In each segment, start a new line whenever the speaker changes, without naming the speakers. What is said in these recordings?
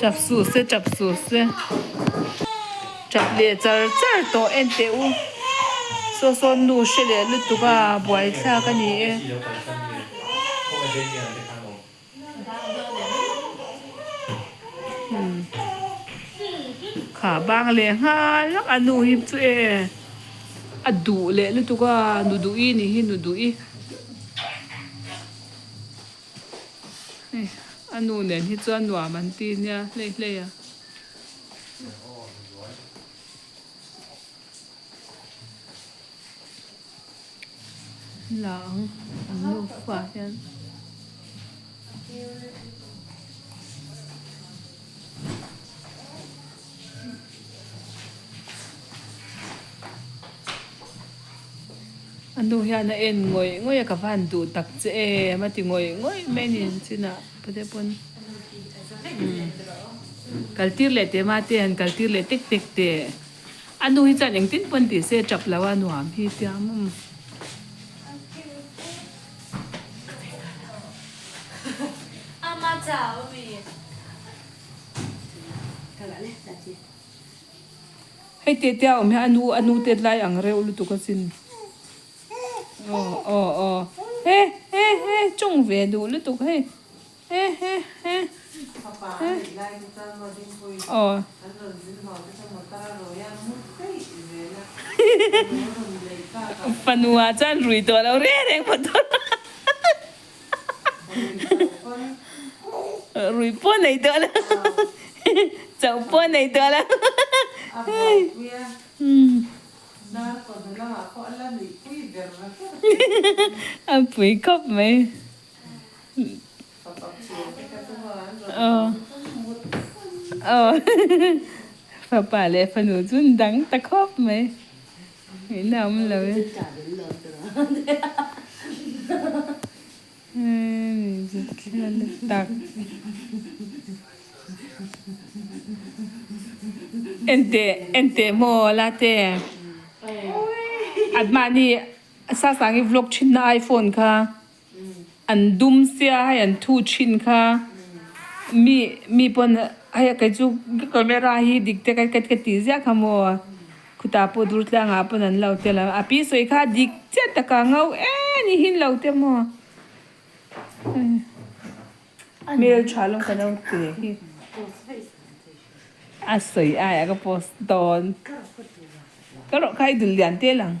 Tap suh se tap suh se tap leh char char tawh en teh u saw sawn nu hre leh lutuk a buaithlak a ni e. Kha bang leh nghal vak a nu hi chu e a duh leh lutuk a nu duh i nih hi nu duh i. Hei a nu nen hi chuan nuam an ti nia hlei hlei a. La ang an nufa hian. A nu hian a en ngawih ngawih a ka van duh tak che em a ti ngawih ngawih mai a ni chinah pate pawn kal tir leh teh mate han kal tir leh tek tek teh a nu hi chuan engtin pawn tih se tap lo a nuam hi tia maw. Hei teh te a awm hian a nu a nu tet lai ang reuh lutuk asin. Aw aw aw he he he chung ve duh lutuk hei he he he he aw. Fanu ah chuan rui tawh lo reng reng motor. Rui pawh nei tawh lo chauh pawh nei tawh lo a pui khawp mai aw aw fapa leh fanu chu an dang ta khawp mai. Ina awm lo e. Tak. Enteh enteh maw la te. At mahni Sasangi vlog thin na iPhone kha an dum sia hei an thu thin kha mi mi pawn hei kei chu camera hi dik te ka ka tih ziah kha maw khutah pawh dur tlangah pawn an lo tel a a pi sawi kha dik chiah taka ngo em ni hin lo te maw hmeltha lawng ka lo ti hi a sawi aiah ka post dawn ka rawh kha i dul lian tel ang.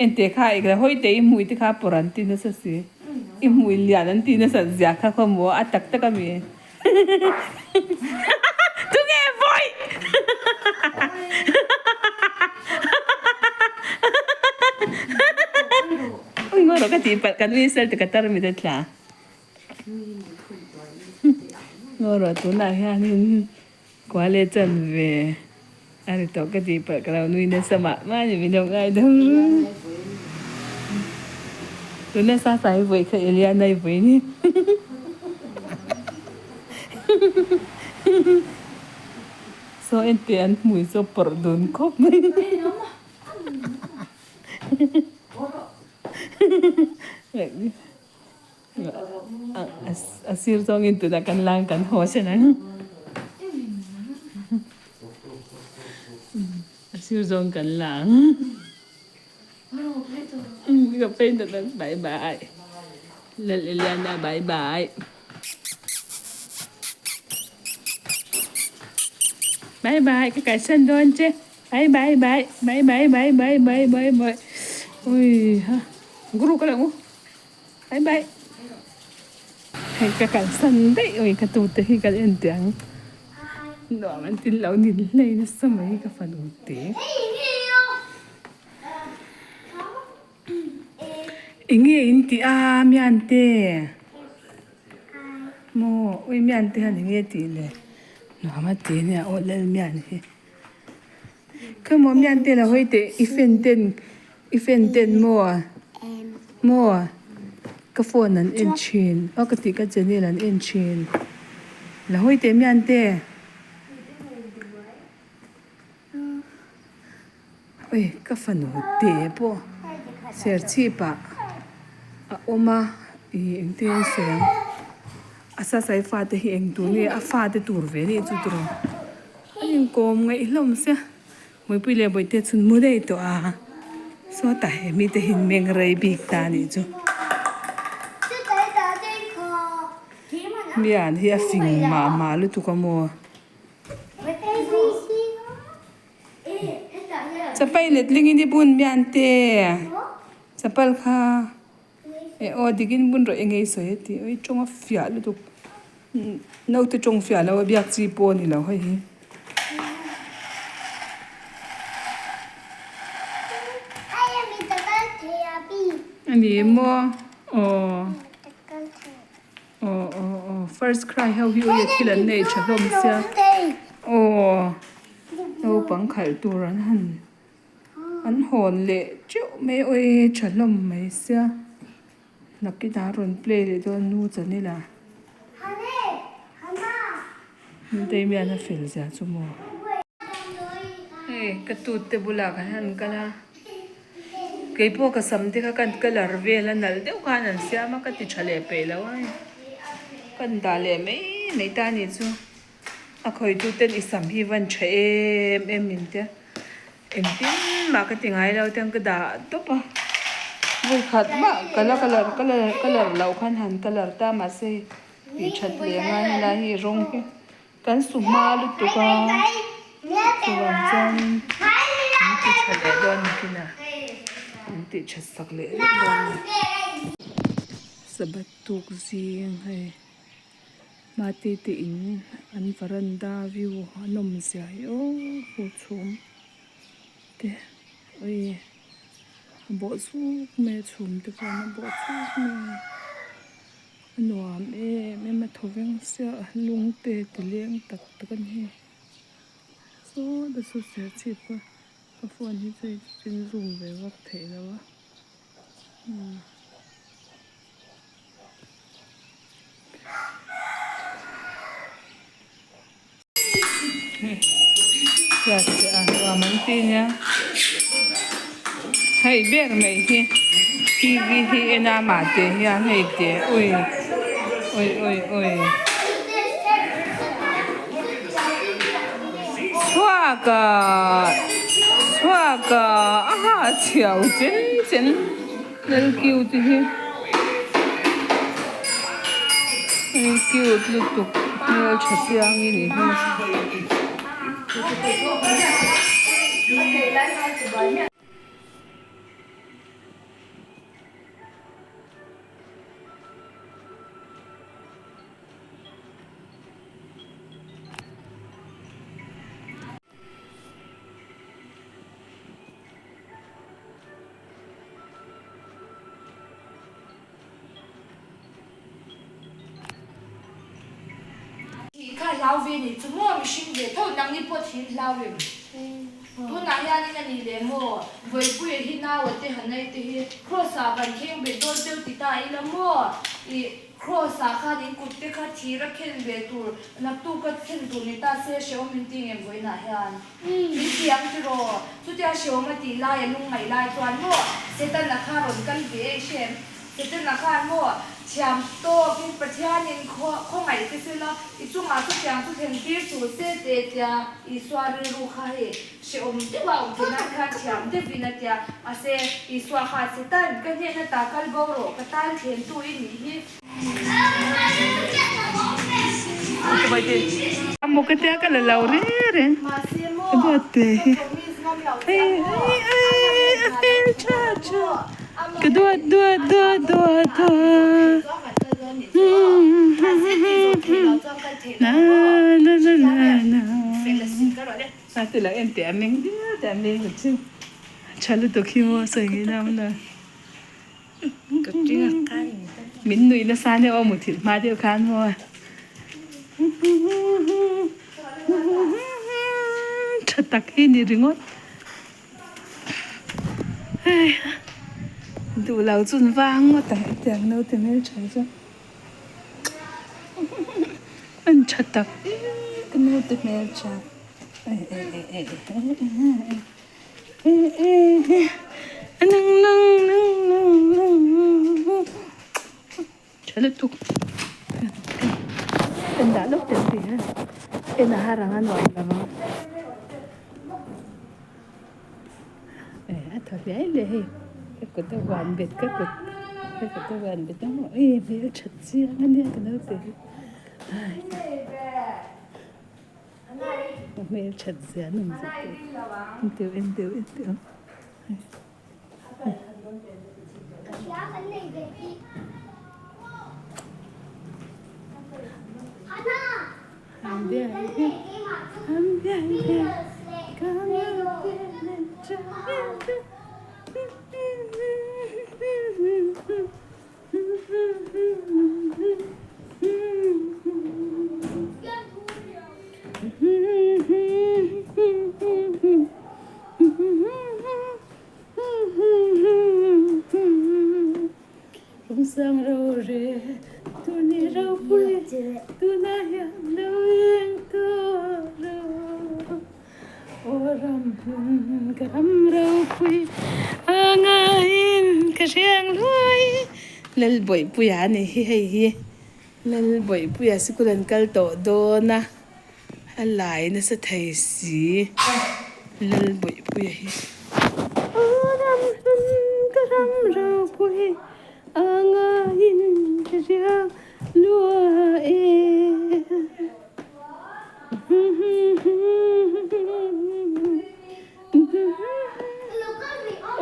Ente kha i hawi te i hmui te kha pawr an ti nasa si. I hmui lian an ti nasa zia kha khaw maw a tak tak a mi. Tunge vawi? Ui ngaw rawh ka tih palh kan whistle te ka tar mi te tla. Ngaw rawh tunah hianin Kuale chan ve a ni tawh ka tih palh ka lo nui nasa mah mah a ni min lo ngai deuh ru. Tuna sa sa hi vawi kha Eliana i vawi ni. Saw enteh an hmui chu a pawrh dun khawp mai. A sir zawngin tunah kan lang kan haw sen ang. A sir zawng kan lang. Ka paint ta tak bye bye. Lal Eliana bye bye. Bye bye ka kalsan dawn che. Bye bye bye bye bye bye bye bye bye bye. Ui ha. Guru ka lang u. Bye bye. Hei ka kalsan daih ui ka tute hi kan en teh ang. Nuam an tin lo nin hlei nasa mai ka fanu te. Enge in tih a mian te? Maw ui mian te hian enge tih le? Nuam a ti ania aw lal mian hi. Khawimaw mian te lo hawi teh i fan ten I fan ten maw? Maw? Ka phone an en thin. Aw ka tih ka channel an en thin. La hawi teh mian te. Ui ka fanu te pawh serchhip ah a awm a ih engtin an sawi ang. A sasai fate hi eng tur nge a fate tur ve nih chu tiraw an inkawm ngaih hlawm sia Muipui leh Bawihte chhun mu daih tawh a sawtah he mite hi an meng rei bik ta a nih chu. Mian hi a fing mah mah lutuk a maw. Chapal letling in i bun mian te chapal kha e aw dik in bun rawh eng nge i sawi a tih oi tawng a fiah lutuk naute tawng fiah lo a biak chi pawh a ni lo hei hi. A ni maw aw. Aw aw aw first cry ho hi ui a thil an nei tha hlawm sia aw naupang khalh tur an han an hawn leh teuh mai ui tha hlawm mai sia nakinah a rawn play leh dawn nu chanel ah Damian a fel zia chu maw hei ka tute te bulah kan han kal a. Keipawh ka sam te kha kan colour vel a nalh deuh khan an siam a ka ti tha leh peih lo a hei kan dah leh mai mai ta a nih chu a khawitu ten i sam hi van tha em em min tia engtin mah ka ti ngai lo ten ka dah tawp a vawi khat mah ka la colour colour loh khan han colour ta mahse hei tih that leh ngai helai hi rawng hi. Kan su hma lutuk a, chuvang chuan min ti tha leh dawn nikin a, min tih that sak leh vek dawn a ni. Sabbath tuk zing hei Mate te in an varanda view a nawm zia hi aw hu chhum te ui a bawh chuk mai a chhum te khan a bawh chuk mai a. A nuam em em a thaw veng sia a lung te ti leng tak tak a ni saw ta saw serchhip kha ka phone hi chu in zoom ve vak theih lo a umm. Nuam an ti nia hei ber mai hi tv hi en a mah teh hian hei teh ui ui ui ui chhuak ah chhuak ah a ha chhiau chen chen lal cute hi. Hei cute lutuk hmel tha chiang i nih hi.
Thih kha hlau ve nih chu maw mihring ve tho nangni pawh thih in hlau em? Tunah hianin a nih leh maw Vawipuia hi naua te Hanai te hi Kraws ah kan kheng bet dawn cheu ti ta ila maw ih Kraws ah khan in kut te kha thir a khen ve tur naktuk a khen tur ni ta se hrehawm min ti ngem vawiinah hian. Min ti ang tiraw? Chutia hrehawm a tih lai a lungngaih lai chuan maw Setana kha rawn kal ve ei hrem? Setana khan maw thiam tawkin Pathianin khawngaih che sela i chungah chutiang chu thlen tir suh se teh tia Isua rilru kha hei hrehawm deuh a awm theih nan khan thiam deuhin a tia. Mahse, Isua kha Setan, ka hnehna ta kal bo rawh, ka tan thlentu i nih hi.
Maw ka tia ka la lo reng reng ka duat te hi ei ei ei a hmel tha tha ka duat duat duat duat duat na na na na na a ti lo en teh a meng dial dial a meng chu tha lutuk hi maw sawi ngei na awm lo. Min nuih nasa nia aw muthilh hma deuh khan maw tha tak hi ni ringawt hei duh lo chu an vang ngawt ang hetiang naute hmeltha hi chu an tha tak em naute hmeltha Tha lutuk. En dah lawk teh ang tih hian en a har ang a nuam lo ang. A thaw hliai hliai hei ka kut a vuan bet ka kut ka kut a vuan bet a maw ui hmel that chiang a nia ka naute hi a hmel that zia an awm zet tawh en teuh en teuh en teuh. Rawng rore tuni ropui tunah hian lo eng tawh lo aw ram hmun ka ram ropui a ngaiin ka hriang luai Lalbawihpuia a ni hi hei hi Lalbawihpuia sikul an kal tawh dawn a. A lai nasa thei si Lalbawihpuia hi. Aw ram hlun ka ram ropui a ngaiin ka riang lua e.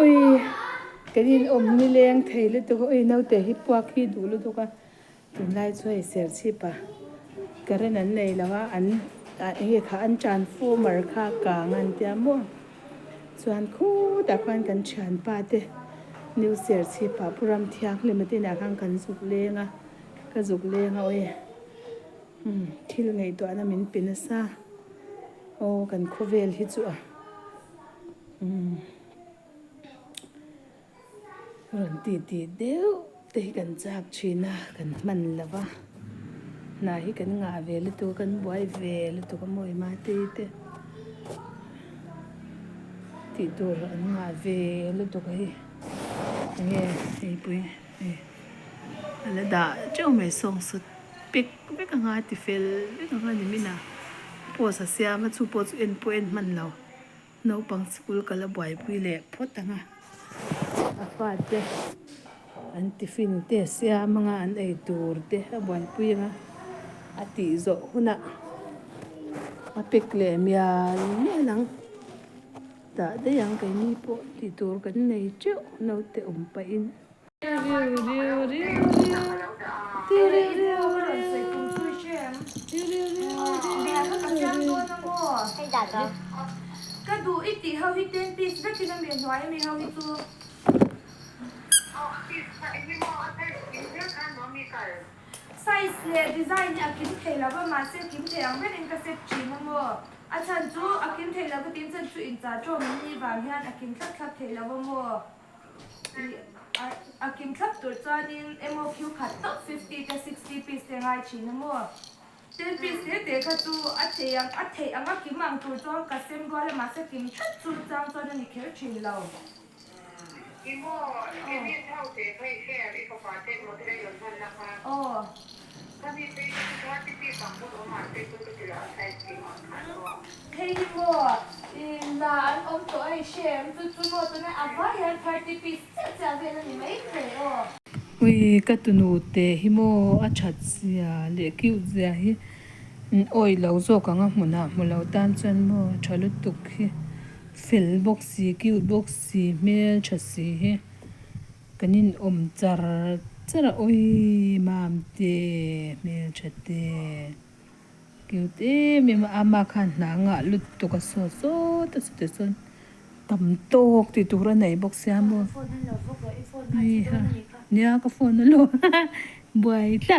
Ui kan inawm nileng thei lutuk a ui naute hi puak hi duh lutuk a. Tunlai chu hei Serchhip a current an nei lo a an enge kha an transformer kha kang an tia maw chuan khutah khuan kan thianpa te new Serchhip ah Pu Ramthianghlim a te inah khan kan zuk leng a ka zuk leng a awi umm thil ngaihtuahna min pe nasa aw kan khawvel hi chu a umm. Rawn ti ti deuh te hi kan chak thin a, kan hman lo va, hna hi kan ngah ve lutuk a, kan buai ve lutuk a mawi mate te tih tur an ngah ve lutuk a hei enge heipui hei a la dah teuh mai sawng sawt pek vek anga ti fel vek anga ni min a post a siam a chu pawh chu en pawh en hman lo. Naupang sikul ka la buaipui leh phawt ang a, a fate an tiffin te a siam ang a, an ei tur te a buaipui ang a, a tih zawh hunah a pack leh mial mial ang, tah daih ang keini pawh tih tur kan nei teuh naute awm pahin.
Ka duh i tih ho hi ten piece vekin a mi hnuai a mi ho hi chu. Size leh design hi a kim thei lo va mahse kim thei ang berin ka set thin a maw? A chhan chu a kim thei lo ka tin chhan chu inchah tawm an nih vang hian a kim thlap thlap thei lo va maw? A kim thlap tur chuanin MOQ khat tawp 50 te 60 piece te ngai thin a maw? Ten piece te te kha chu a thei ang a theih ang a kim ang tur chuan ka sem rual a mahse kim thlap chu chang chuan a ni kher thin lo.
Emaw Kevin ho te kha i share i fapa te emaw te rawn hman na kha.
Aw.
Ka mi phei chu 30 piece ang pawn awm mahse chu ka ti lo a size kim ang kha an awm.
Hei hi maw i la an awm tawh a i hre em chu chu maw tuna a vai hian 30 piece chiah chiah vel a ni mai thei aw.
Ui ka tunu te hi maw a that zia leh cute zia hi awi lo zawk ang a hmunah hmu lo tan chuan maw tha lutuk hi fel bawk si cute bawk si hmel tha si hi kan in awm char char a ui mamte hmel tha te. Cute em em a, ama khan hna ngah lutuk a saw sawt a chutah chuan tam tawk tih tur a nei bawk sia maw nia ka phone a lo buai tlat.